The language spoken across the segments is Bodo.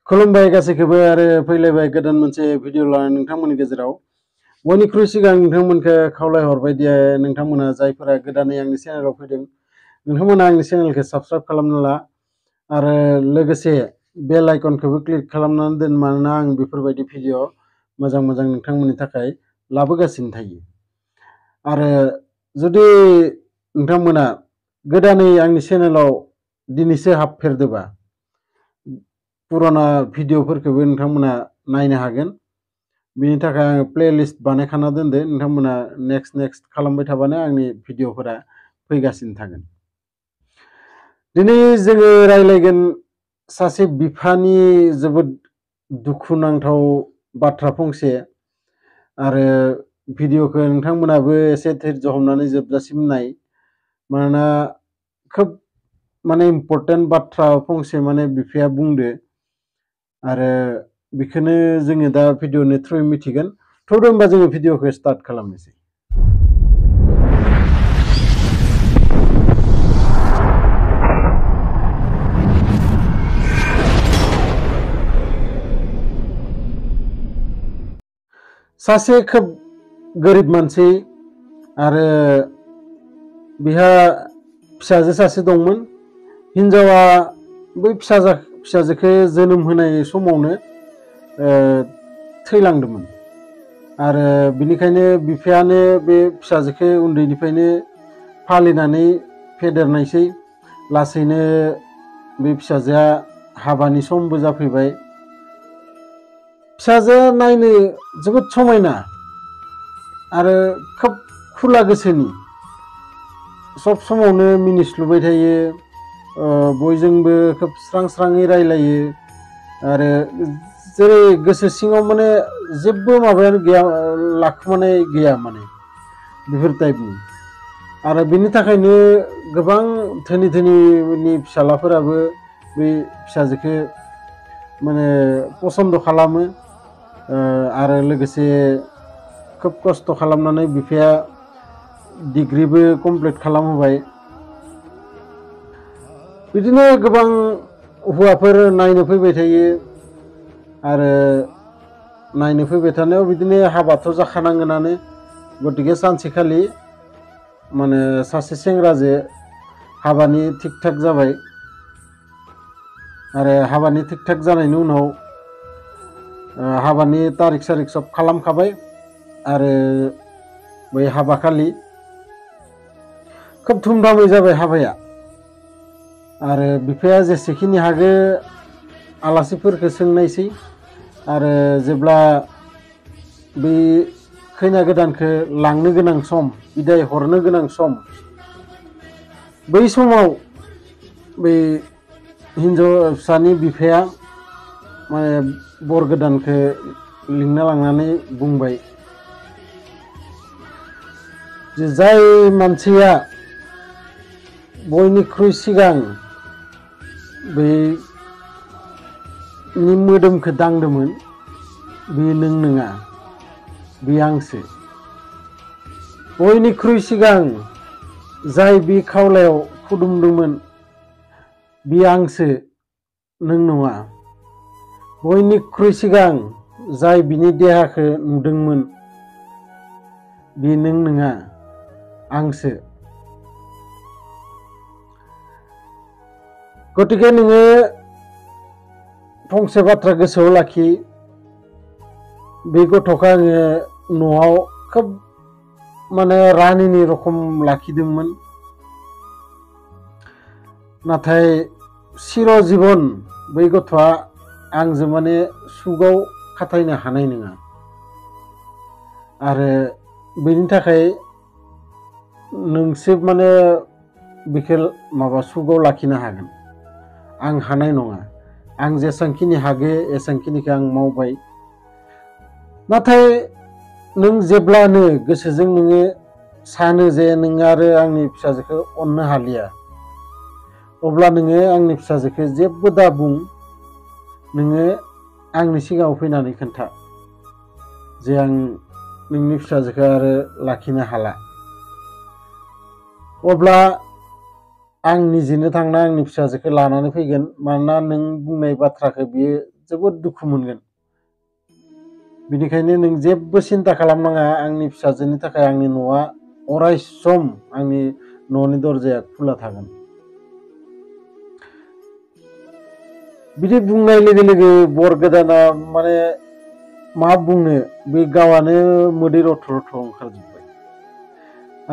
खुलुमबाय गासैखौबो आरो फैलायबाय गोदान मोनसे भिडिअ लानानै नोंथांमोननि गेजेराव बयनिख्रुइ सिगां नोंथांमोनखौ खावलायहरबाय दि नोंथांमोना जायफोरा गोदानै आंनि चेनेलाव फैदों नोंथांमोना आंनि चेनेलखौ साबस्क्राइब खालामना ला आरो लोगोसे बेल आइकनखौबो क्लिक खालामनानै दोन मानोना आं बेफोरबायदि भिडिअ मोजां मोजां नोंथांमोननि थाखाय लाबोगासिनो थायो। आरो जुदि नोंथांमोना गोदानै आंनि चेनेलाव दिनैसो हाबफेरदोबा पुराना भिडिअफोरखौबो नोंथांमोना नायनो हागोन। बिनि थाखाय आं प्लेलिस्ट बानायखाना दोनदो, नोंथांमोना नेक्स्ट खालामबाय थाबानो आंनि भिडिअफोरा फैगासिनो थागोन। दिनै जोङो रायलायगोन सासे बिफानि जोबोद दुखुनांथाव बाथ्रा फंसे आरो भिडिअखौ नोंथांमोनाबो एसे धैर्य हमनानै जोबजासिम नाय, मानोना खोब इम्पर्टेन्ट बाथ्रा फंसे बिफाया बुंदो आरो बेखौनो जोङो दा भिडिअनि थ्रुयै मिथिगोन। थ' होनबा जोङो भिडिअखौ स्टार्ट खालामनोसै। सासे खोब गोरिब मानसि आरो बिहा फिसाजो सासे दंमोन। हिनजावा बै फिसाजोखौ जोनोम होनाय समावनो थैलांदोंमोन आरो बिनिखायनो बिफायानो बे फिसाजोखौ उन्दैनिफ्रायनो फालिनानै फेदेरनायसै। लासैनो बे फिसाजोआ हाबानि समबो जाफैबाय। फिसाजोआ नायनो जोबोद समायना आरो खोब खुला गोसोनि, सब समावनो मिनिस्लुबाय थायो, बयजोंबो खोब स्रां-स्राङै रायलायो आरो जेरै गोसो सिङाव जेबो माबायानो गैया, लाखुमानाय गैया बेफोर टाइपनि। आरो बिनि थाखायनो गोबां धोनि फिसालाफोराबो बे फिसाजोखौ पसन्द खालामो आरो लोगोसे खोब खस्थ' खालामनानै बिफाया डिग्रिबो कमप्लिट खालामहोबाय। बिदिनो गोबां हौवाफोर नायनो फैबाय थायो आरो नायनो फैबाय थानायाव बिदिनो हाबाथ' जाखानांगोनानो। गतिके सानसेखालि सासे सेंग्राजों हाबानि थिग थाक जाबाय आरो हाबानि थिग थाक जानायनि उनाव हाबानि तारिख सारिख सब खालामखाबाय आरो बै हाबाखालि खोब धुमधामै जाबाय हाबाया। आरो बिफाया जेसेखिनि हागो आलासिफोरखौ सोंनायसै आरो जेब्ला बै खैना गोदानखौ लांनो गोनां सम, बिदाय हरनो गोनां सम, बै समाव बै हिनजावसानि बिफाया बर गोदानखौ लिंना लांनानै बुंबाय जे जाय मानसिया बयनिख्रुइ सिगां बै मोदोमखौ दांदोंमोन बे नों नङा, बे आंसो। बयनिख्रुइ सिगां जाय बे खावलायाव खुदुमदोंमोन बे आंसो, नों नङा। बयनिख्रुइ सिगां जाय बिनि देहाखौ नुदोंमोन बे नों नङा, आंसो। गतिके नोङो फंसे बाथ्रा गोसोआव लाखि, बे गथ'खौ आङो न'आव खोब रानिनि रखम लाखिदोंमोन, नाथाय सिर जिबन बै गथ'आ आंजों सुगाव खाथायनो हानाय नङा आरो बेनि थाखाय नोंसो बेखौ सुगाव लाखिनो हागोन, आं हानाय नङा। आं जेसेबांखिनि हागो एसेबांखिनिखौ आं मावबाय। नाथाय नों जेब्लानो गोसोजों नोङो सानो जे नों आरो आंनि फिसाजोखौ अननो हालिया, अब्ला नोङो आंनि फिसाजोखौ जेबो दा बुं, नोङो आंनि सिगाङाव फैनानै खोन्था जे आं नोंनि फिसाजोखौ आरो लाखिनो हाला। अब्ला आं निजेनो थांना आंनि फिसाजोखौ लानानै फैगोन, मानोना नों बुंनाय बाथ्राखौ बियो जोबोद दुखु मोनगोन। बेनिखायनो नों जेबो सिन्था खालामनाङा, आंनि फिसाजोनि थाखाय आंनि न'आ अराय सम आंनि न'नि दरजाया खुला थागोन। बिदि बुंनाय लोगो लोगो बर गोदाना माने मा बुंनो, बे गावआनो मोदै रथ' रथ' ओंखारजोब्बाय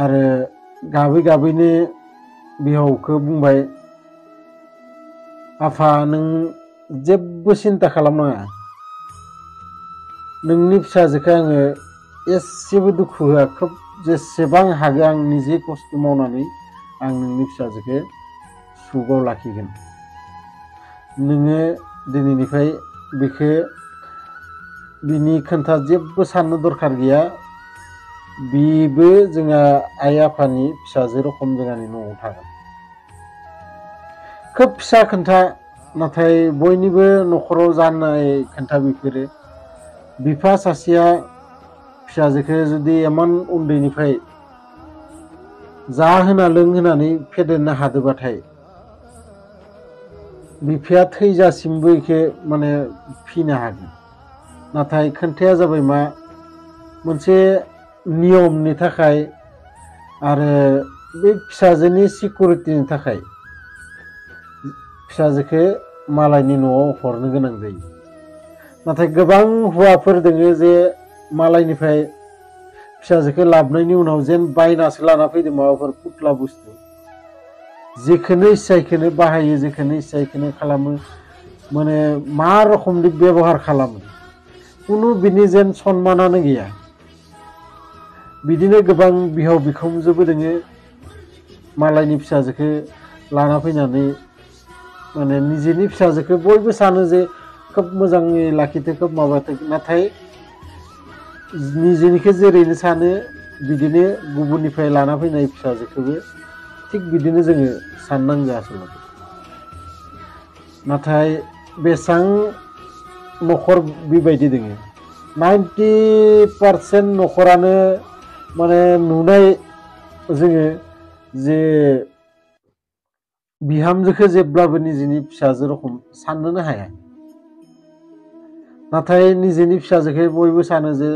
आरो गाबै गाबैनो बिहावखौ बुंबाय, आफा नों जेबो सिन्था खालामनाङा, नोंनि फिसाजोखौ आङो एसेबो दुखु होआ, खोब जेसेबां हागो आं निजे खस्थ' मावनानै आं नोंनि फिसाजोखौ सुगाव लाखिगोन। नोङो दिनैनिफ्राय बेखौ बिनि खोन्था जेबो साननो दरखार गैया, बिबो जोंहा आइ आफानि फिसाजो रखम जोंहानि न'आव थागोन। खोब फिसा खोन्था, नाथाय बयनिबो न'खराव जानाय खोन्था बेफोरो। बिफा सासेया फिसाजोखौ जुदि इमान उन्दैनिफ्राय जाहोना लोंहोनानै फेदेरनो हादोबाथाय बिफाया थैजासिमबो बेखौ माने फिनो हागोन। नाथाय खोन्थाया जाबाय मा, मोनसे नियमनि थाखाय आरो बे फिसाजोनि सिकिउरिटिनि थाखाय फिसाजोखौ मालायनि न'आव हरनो गोनां जायो। नाथाय गोबां हौवाफोर दोङो जे मालायनिफ्राय फिसाजोखौ लाबोनायनि उनाव जेन बायनासो लाना फैदों माबाफोर फुथला बुस्थु, जेखौनो इस्सा इखौनो बाहायो, जेखौनो इस्सा इखौनो खालामो, माने मा रखमनि बेबहार खालामो, कुनु बिनि जेन सनमानानो गैया। बिदिनो गोबां बिहाव बिखुनजोबो दोङो, मालायनि फिसाजोखौ लाना फैनानै माने निजेनि फिसाजोखौ बयबो सानो जे खोब मोजाङै लाखिथों, खोब माबाथों, नाथाय निजेनिखौ जेरैनो सानो बिदिनो गुबुननिफ्राय लाना फैनाय फिसाजोखौबो थिग बिदिनो जोङो साननांगौ आसलते। नाथाय बेसां न'खर बेबायदि दोङो, 90% न'खरानो माने नुनाय जोङो जे बिहामजोखौ जेब्लाबो निजेनि फिसाजो रखम साननोनो हाया। नाथाय निजेनि फिसाजोखौ बयबो सानो जे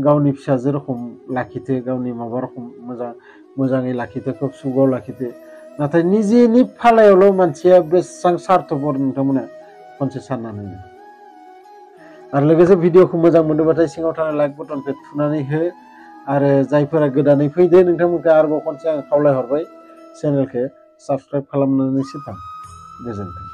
गावनि फिसाजो रखम लाखिथो, गावनि माबा रखम मोजाङै लाखिथो, खोब सुगाव लाखिथो। नाथाय निजेनि फालायावल' मानसिया बेसेबां सार्थपर नोंथांमोना खनसे साननानै नाय। आरो लोगोसे भिडिअखौ मोजां मोनोबाथाय सिङाव थानाय लाइक बटनखौ थुनानै हो, आरो जायफोरा गोदानै फैदो नोंथांमोनखौ आरोबाव खनसे आं खावलायहरबाय चेनेलखौ साबस्क्राइब खालामनानैसो थां। गोजोन्थों।